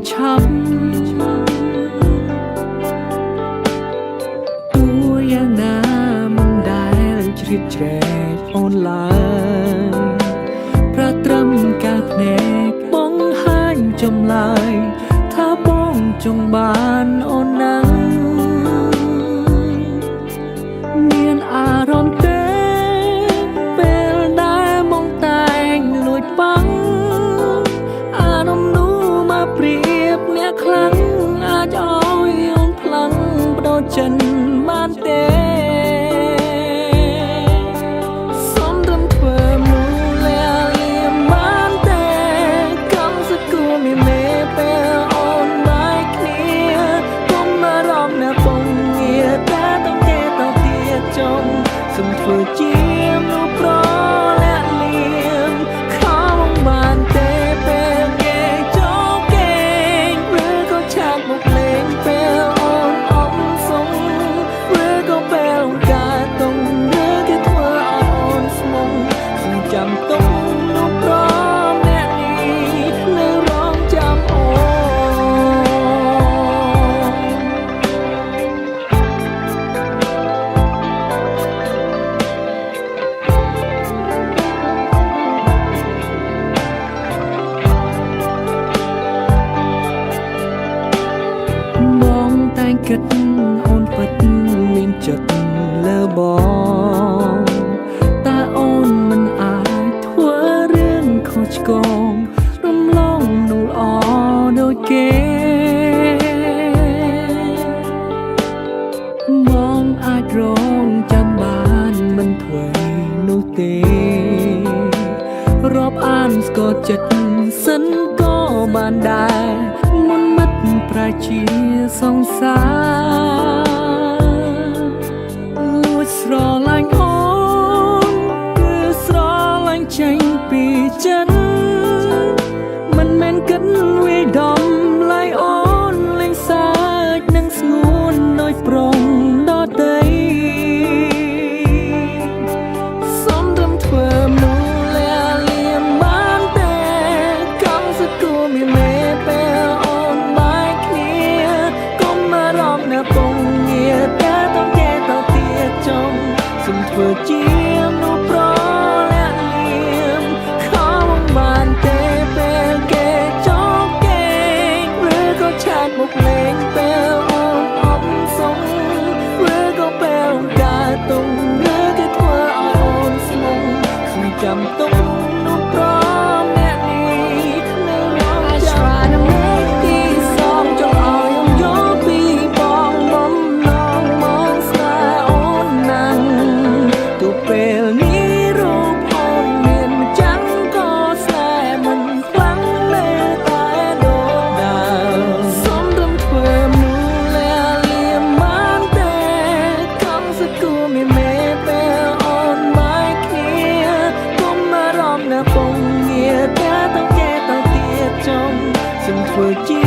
ឆាប់តួយ៉ាងណាមិនដែលជ្រៀតជ្រែកអូនឡើយប្រាត្រឹមកែវភ្នែកបង្ហាញចម្លើយថាបងចង់បានអូនណាស់មានអារម្មណ៍ទេពេលដែលមកតែងលួចបាំងអារម្មណ៍នោះមកប្រៀបអ្នកខ្លាំងអាចឲ្យអូនផ្លាំងបដូរចិនបានទេ សំត្រឹមធ្វើមូលាលៀមបានទេកំសគូមានមេពេលអូនបាយគ្នាកុំអារម្មណ៍អ្នកពងងារតែต้องគេតទៀតចង់សុំធ្វើជាមនុស្សប្រលាក់លៀមខំបានទេពេលគេចូលគេងឬក៏ឆាកមកលេងពេលអូនអំសុងឬក៏ពេលការតុងឬគេធ្វើឲ្យអូនស្មងសុំចាំទុំនោះប្រអ្នកនេះនៅរងចាំអូន បងតែងគិតអូនពិតមានចិត្តលើបងតែអូនមិនអាចធ្វើរឿងខុសឆ្គងរំលងនោះល្អដូចគេបងអាចរងចាំបានមិនធ្វើនោះទេរាប់អានស្គាល់ចិត្តសិនក៏បានដែរមុនមិត្តប្រជាសង្សារលួចស្រឡាញ់អូនគឺស្រឡាញ់ចេញពីចិត្តមិនមែនគិតវាយដំឡៃអូនលេងសើចនឹងស្ងួនដូចប្រុងដតី សំត្រឹមធ្វើមនុស្សលាលៀមបានទេកំសគូមានមេពេលអូនបាយគ្នាកុំអារម្មណ៍អ្នកពងងារតែต้องគេតទៀតចង់សុំធ្វើជាមនុស្សប្រលាក់លៀមខំបានទេពេលគេចោកគេឬក៏ឆាតមកលេងពេលអូនអំសុងឬក៏ពេលការតុងឬគេធ្វើឲ្យអូនស្មងខ្ញុំចាំទុកនោះប្រអ្នកនេះនៅរងចាំ I try to make this song ចង់ឲ្យអូនយល់ពីបងបំណងមកស្នេហ៍អូនណាស់ទូពេលនេះរូបអូនមានម្ចាំងក៏ស្នេហ៍មិនខ្លាំងនៅតែដូចដើមសុំត្រឹមធ្វើមនុស្សលាលៀមបានទេកំសគូមានមេពេលអូនបាយគ្នាកុំអារម្មណ៍ណាពងងារតែต้องគេតទៀតចង់សុំធ្វើជា